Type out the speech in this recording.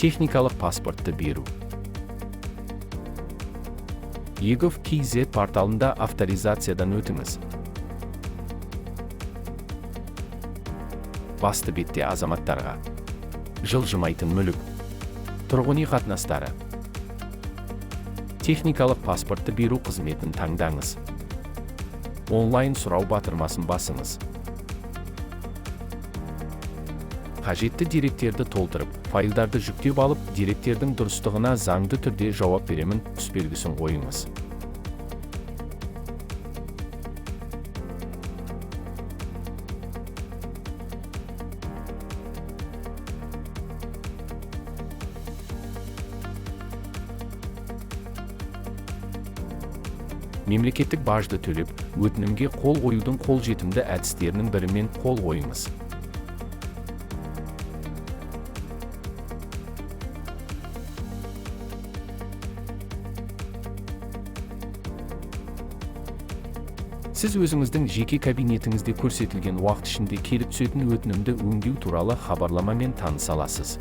Техникалық паспортты беру. eGov kz порталында авторизациядан өтіңіз. Басты бетте «Азаматтарға», «Жылжымайтын мүлік», «Тұрғын үй қатынастары», «Техникалық паспортты беру қызметін» таңдаңыз. «Онлайн сұрау» батырмасын басыңыз. Қажетті деректерді толтырып, файлдарды жүктеп алып, деректердің дұрыстығына заңды түрде жауап беремін төсбелгісін қойыңыз. Мемлекеттік бажды төлеп, өтінімге қол қоюдың қолжетімді әдістерінің бірімен қол қойыңыз. Сіз өзіңіздің жеке кабинетіңізде көрсетілген уақыт ішінде келіп түсетін өтінімді өңдеу туралы хабарламамен таныса аласыз.